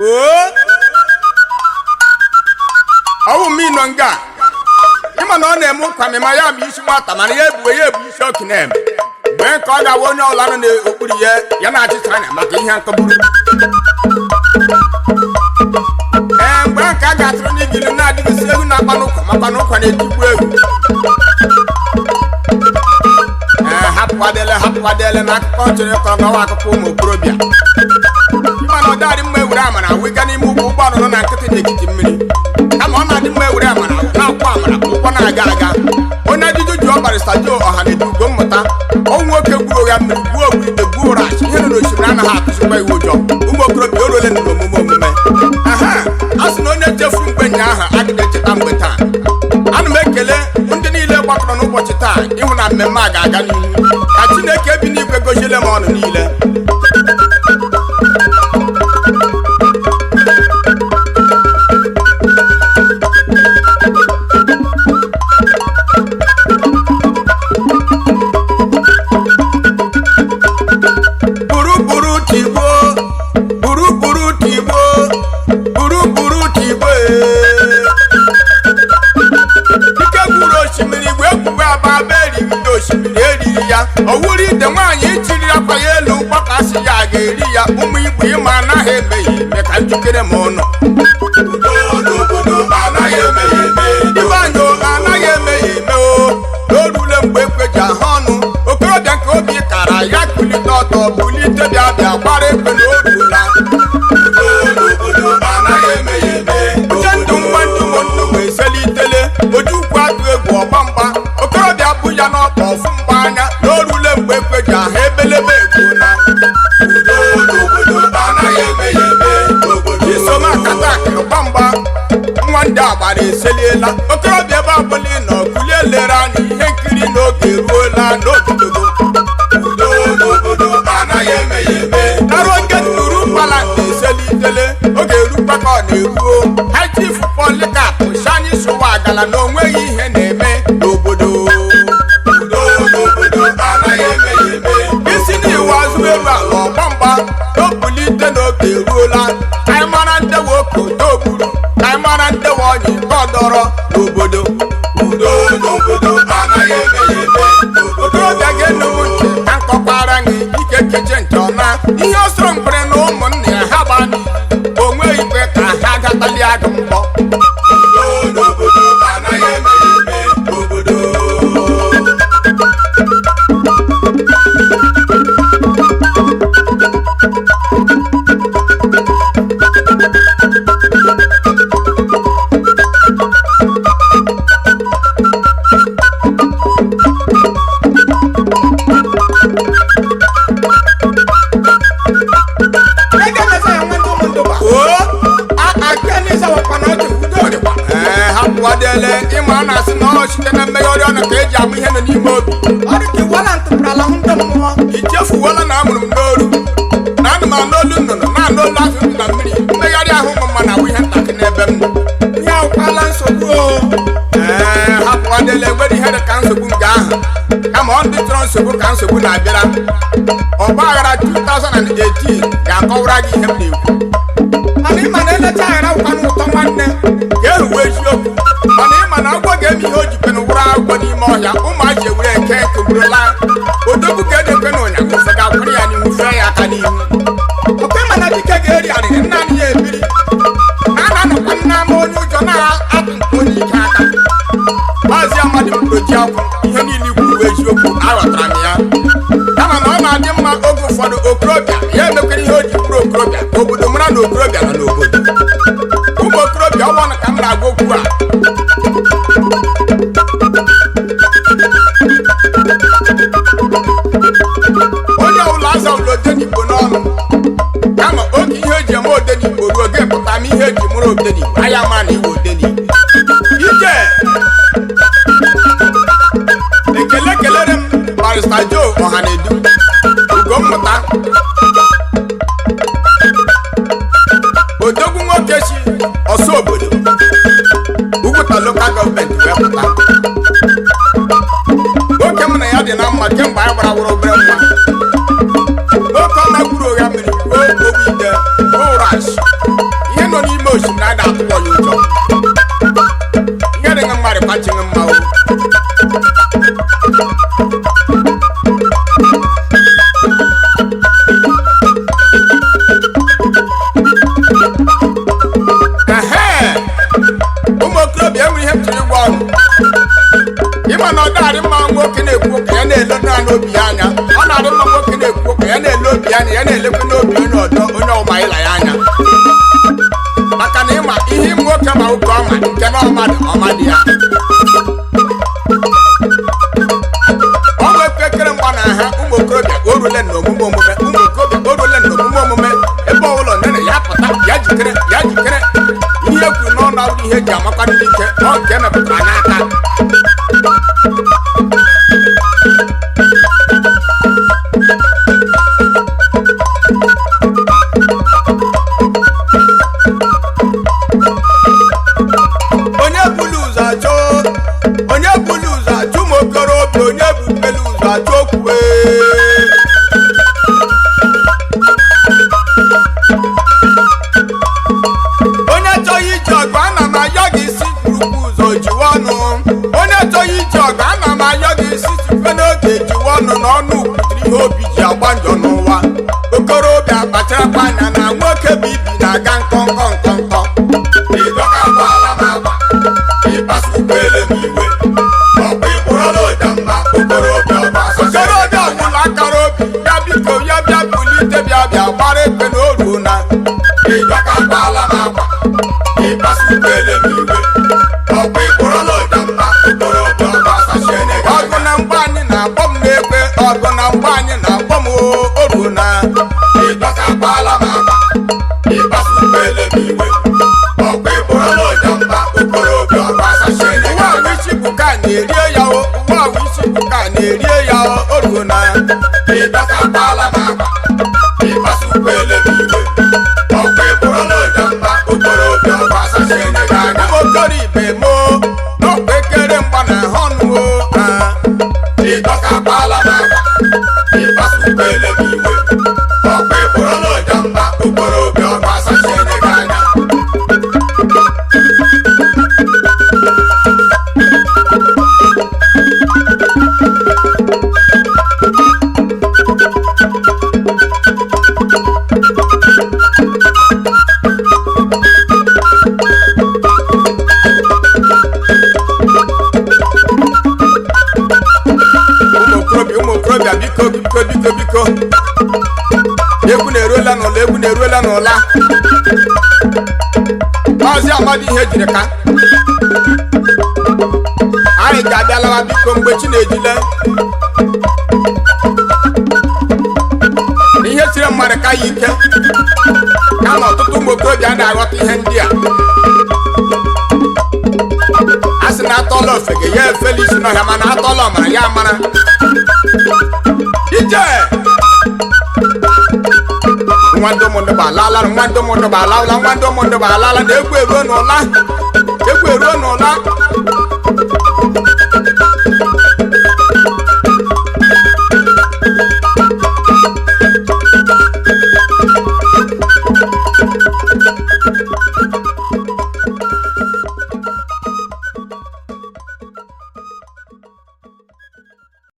Oo, ọwụ m ịnọ nga ịma na ọ na-eme ụkwa mịma ya bụ isi nwata, mana ya ebuwe ya ebu isi oke na-eme mgbe nke ọ ga-awa onye ọla nọ n'okpuru ya ya na-achịcha anya maka ihe nkọgburu. Ee, mgbe nke a ga-atụrụ n'igilu na-adịghịsị egwu na-akpa n'ụkwa, makwa n'ụkwa na-etigbu egwu. Ee, hapụwadele hapụwadele na akụkọ ọ chọrọ ịkọrọ gawa akụkọ ụmụ okorobịa. Ịma na ọ dadị mma ewere amara wega n'ime ugwu ụgbọ nọ na nkịtị n'etiti mmiri, kama ọ na-adị mma ewere amara na-akwụ amara ka ụgbọ na-aga aga. Onye ajụjụ jụọ Barrister Joe Ọhanedu Ugommụta, ọnwụ nwoke gwuru ụgha mmiri, gbuo ogbu ite, gbuo ụrachi ihe nọ n'osimiri anaghị atụzikwa iwu ụjọ. Ụmụ okorobịa, o ruole n'omume omume aha a sị na onye chefuru mgbe nya ahụ adịghị echeta mgbe taa. Ana m ekele ndị niile gbakọrọ n'ụbọchị taa ịhụ na mmemme a ga-aga n'ihu. Ka Chineke bi n'igwe goziele m ọnụ niile. Buruburu tigbo, buruburu tigbo, buruburu tigbo. Ee, ike gwuru osimiri wee gwuwe aba aba erigide osimiri eriri ya. Owuru ite nwaanyị ichiri akwa ya elu gbakasị ya ga-eri ya. Ụmụ Igbo, ịma anaghị eme ya eme ka njikere m ụnụ. Ibe anyị anaghị eme ya eme o n'orule mgbe ekwe ji ahụ ọnụ okorobịa nke obi kara ya kulite ọtọ bulite bịa bịa gbara ekwe na orula. Uche ndụ nwa ndụ m ndụ m eselitele ojukwu atụ egwu ọgba mgba okorobịa bụ ya n'ọkpa ọfụ mgba anya n'orule mgbe ekwe ji ahụ ebelebe egwu na isomakata ọgba mgba nwa ndị agbara eseliela. Okorobịa, ebe ọbụla ị nọ, kulie lere anya ihe nkiri n'oge eruola n'obidogo naruo nke turu palanda eselitele oge erukwa ka ọ na-eruo. High Chief Polycarp Shani Sụwa agala na onweghị ihe na-eme n'obodo isi n'iwu azụ elu ala ọgba mgba n'obulite n'oge eruola ka anyị mara ndewe okoto gburu, ka anyị mara ndewe ọnyị nke ọdọrọ n'obodo. Okorobịa ga-enugwu ntị ka nkọkwara gị ike keche nche ọna ihe ọ sọrọ mkpere na ụmụnna ya ha gbaa n'ihu o nweghị ikwe ka ha gatali agụ mgbọ. Ee, hapụwadele ịma a na-asị na ọ site na mmegharị ọnụ ka eji amụ ihe nọ n'ime obi. Ichefuola na amụrụ m n'olu na anụ m anụ olu nnụnụ na-anụ olu azụ dị na mmiri. Mmegharị ahụ ụmụ mma na-awụ ihe ntakịrị n'ebe m nọ. Ee, hapụwadele, enwere ihe dị ka nsogbu nke ahụ, kama ọ ndị chọrọ nsogbu ka nsogbu na-abịara. Ọgba aghara 2018 ga-akọwara gị ihe m na-ekwu. Mana ịma na elecha aghara ụkwanụ ụtọ nwanne ka ehuwe eziokwu. Mana ịma na agwọ ga-eme ihe o jikwe na wụrụ agwọ n'ime ọhịa, ụmụazị ewere nke kegburu laa. Odogwu ka edekwe na ụnya ụfọ ga-akwụrụ ya n'ihu fee ya aka n'ihu. Oke mana dike ga-eri arịrị naanị ya ebiri na a na-anọkwa n'ama onye ụjọ na-atụ nke onye ike aka. Maazị Amadi mkpụrụ ji akwụ ihe niile ikwu bụ eziokwu, aghọtara m ya. Kama na ọ na-adị mma oge ụfọdụ okorobịa ya emekwere ihe o ji bụrụ okorobịa ka obodo mara na okorobịa nọ n'obodo. Ụmụ okorobịa, ọnwa ka m na-agwa okwu a. Onye ọbụla aza ụlọ odenigbo n'ọnụ, kama oge ihe eji eme odenigbo ruo oge pụta ma ihe eji mụrụ odenigbo anya mara na iwe odenigbo ije. Ekele kelere m Barrister Joe Ọhanedu Ugommụta. n'obi anya, ya na-elekwe n'obi onye ọdọ, onye ọma ịla ya anya, maka na ịma ihe ịmụ nwoke ma nwoke ọma nke na ọmadụ ọmadị ya. Ọ bụ ekpekere mgba na ha. Ụmụ okorobịa, o ruole na omume omume. Ụmụ okorobịa, o ruole na omume omume. Ebe ọbụla nene ya pụta, ya jikere, ya jikere. Ihe e kwuru n'ọnụ abụrụ ihe eji amakwa ndị ike ọ nke emepụtara n'aka. Onye bulu ụzọ achọ, onye bulu ụzọ achọ, ụmụ okorobịa, onye bupelu ụzọ achọ okwuwe. Onye chọghị iji ọgụ, ana m ayọ gị isi burukwu ụzọ jiwe ọnụ. Onye chọghị iji ọgụ, ana m ayọ gị isi sikwe n'oge jiwe ọnụ, na ọnụ kwutere ihe obi ji agba njọ n'ụwa. Okorobịa, kpacharakwa anya na nwoke bụ ibi na-aga nkọnkọ nkọnkọ. Ịdọkakwala m akwa, ịkpasukwele m iwe, ọkwa ịkpụrụla ụja mma, okorobịa, ọgba. Okorobịa ọbụla akara obi ya, biko, ya bịa bulite, bịa bịa gbara ekpe na oruo na. Ịdọkakwala m akwa, ịkpasukwele m iwe, ọkwa ịkpụrụla ụja mma, okorobịa, ọgba asachene gị. Ọgụ na mgba anyị na-akpọ m n'ekwe, ọgụ na mgba anyị na-akpọ m, oruo na. Ịdọkakwala m akwa, ịkpasukwele m iwe, ọkwa ịkpụrụla ụja mma, okorobịa, ọgba asachene gị. Ụwa ahụ isi bụ ka na-erie ya o, ụwa ahụ isi bụ ka na-erie ya o, oruo na. Ịdọkakwala m akwa, ịkpasukwele m iwe, ọkwa ịkpụrụla ụja mma, okorobịa, ọgba asachene gị anya. Ụmụ okoro ibe mo n'ọkwa ekere mgba na ha ọnụ o ah. Ịdọkakwala m akwa, ịkpasukwele m iwe, ọkwa ịkpụrụla ụja mma, okorobịa, ọgba asachene gị anya. Ụmụ okorobịa, ụmụ okorobịa, biko, biko, biko, biko, egwu na-eruola n'ụla, egwu na-eruola n'ụla. Maazị Amadi, ihe jiri ka anyị ga-abịa lawa, biko, mgbe chi na-ejile na ihe siri mmadụ ka ya ike, kama ọtụtụ ụmụ okorobịa na-aghọta ihe ndị a. A sị na atọla ofege ya efela isi n'ọhịa, mana atọla ọmara ya amara ije. Nwa ndị ụmụndụ bụ alala, nwa ndị ụmụndụ bụ alala, nwa ndị ụmụndụ bụ alala, na egwu eruo n'ụla, egwu eruo n'ụla.